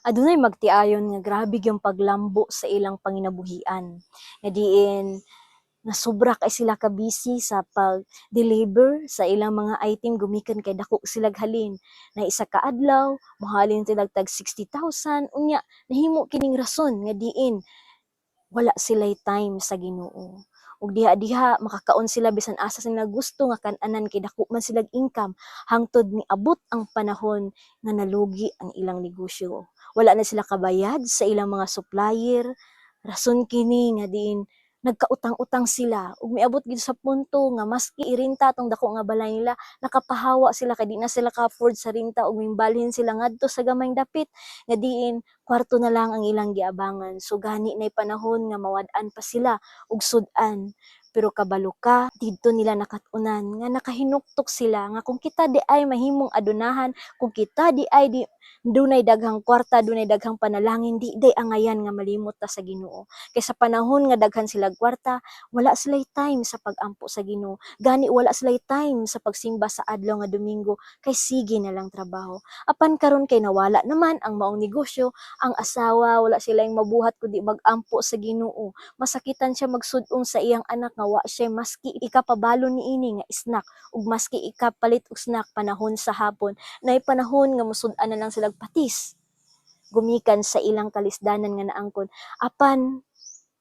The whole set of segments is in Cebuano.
Adunay magtiayon nga grabe gyud paglambo sa ilang panginabuhian. Nga diin nga sobra kay sila ka busy sa pag-deliver sa ilang mga item gumikan kay dako silag halin. Na isa ka adlaw, mohalin sila tag 60,000, unya nahimo kining rason nga diin wala sila'y time sa Ginoo. Ug diha-diha makakaon sila bisan asa sila gusto nga kan-anan kay dako man silag income, hangtod niabot ang panahon nga nalugi ang ilang negosyo. Wala na sila kabayad sa ilang mga supplier. Rason kini nga diin nagkautang-utang sila ug miabot gid sa punto nga maski irenta tong dako nga balay nila, nakapahawa sila kay di na sila ka-afford sa renta ug mimbalhin sila ngadto sa gamayng dapit nga diin kwarto na lang ang ilang giabangan. So gani nay panahon nga mawad-an pa sila og sud-an. Pero kabalo ka, didto nila nakat-unan nga nakahinuktok sila nga kung kita di ay mahimong adunahan, kung kita di ay di dunay daghang kwarta, dunay daghang panalangin, di day angayan nga malimot ta sa Ginoo. Kay sa panahon nga daghan sila kwarta, wala sila'y time sa pag-ampo sa Ginoo. Gani wala sila'y time sa pagsimba sa adlaw nga Domingo kay sige na lang trabaho. Apan karon kay nawala naman ang maong negosyo, ang asawa wala sila'y mabuhat kundi mag-ampo sa Ginoo. Masakitan siya magsud-ong sa iyang anak nga wa siya maski ikapabalon niini nga snack ug maski ikapalit og snack panahon sa hapon. Nay panahon nga mosud-an na lang silag patis gumikan sa ilang kalisdanan nga naangkon. Apan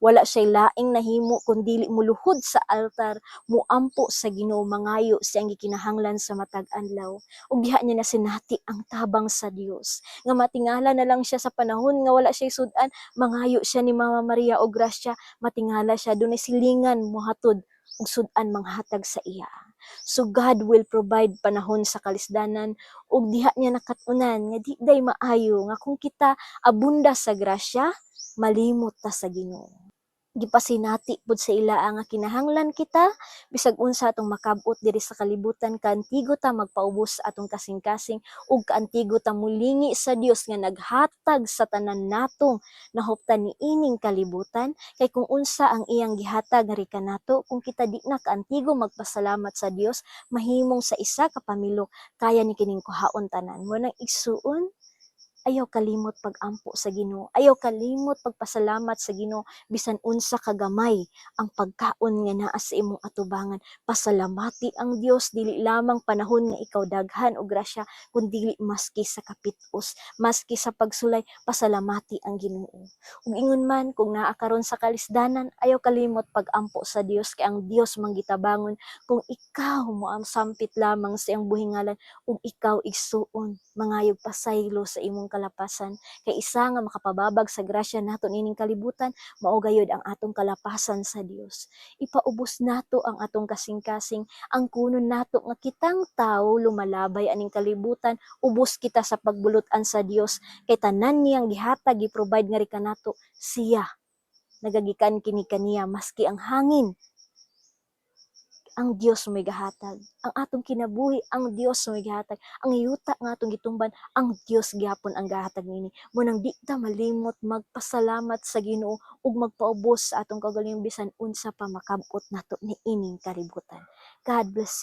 wala siya'y laing nahimo kun dili moluhod sa altar, muampo sa Ginoo, mangayo sa iyang gikinahanglan sa matag adlaw. Ug diha niya nasinati ang tabang sa Dios. Nga matingala na lang siya sa panahon nga wala siya'y sud-an, mangayo siya ni Mama Maria og grasya, matingala siya, dunay silingan mohatod og sud-an manghatag sa iya. So God will provide panahon sa kalisdanan, ug diha niya nakat-unan nga di day maayo nga kung kita abunda sa grasya, malimot ta sa Ginoo. Gipasinati pud sa ila nga kinahanglan kita bisag unsa atong makab-ot diri sa kalibutan, kaantigo ta magpaubos sa atong kasing-kasing ug kaantigo ta mulingi sa Dios nga naghatag sa tanan natong nahuptan niining kalibutan. Kay kung unsa ang iyang gihatag nga kanato, kung kita di na kaantigo magpasalamat sa Dios, mahimong sa isa ka pamilok kaya ni kining kuhaon tanan. Mo nang, igsuon, ayaw kalimot pag-ampo sa Ginoo. Ayaw kalimot pagpasalamat sa Ginoo bisan unsa kagamay ang pagkaon nga naa sa imong atubangan. Pasalamati ang Dios dili lamang panahon nga ikaw daghan og grasya, kundi maski sa kapitos, maski sa pagsulay, pasalamati ang Ginoo. Ug ingon man kung naa karon sa kalisdanan, ayaw kalimot pag-ampo sa Dios kay ang Dios man gitabangon kung ikaw mo ang sampit lamang sa iyang buhing ngalan ug ikaw, igsuon, mangayog pasaylo sa imong kalapasan, kay isa nga makapababag sa grasya nato niining kalibutan, mao gayud ang atong kalapasan sa Dios. Ipaubos nato ang atong kasing-kasing, ang kunon nato nga kitang tawo lumalabay aning kalibutan, ubos kita sa pagbulot-an sa Dios kay tanan niyang gihatag, gi-provide nga kanato siya. Nagagikan kini kaniya, maski ang hangin, ang Dios may gahatag. Ang atong kinabuhi, ang Dios may gahatag. Ang yuta nga atong gitumban, ang Dios gihapon ang gahatag niini. Mo nang di ta malimot magpasalamat sa Ginoo ug magpaubos sa atong kaugalingon bisan unsa pa makab-ot nato niining kalibutan. God bless you.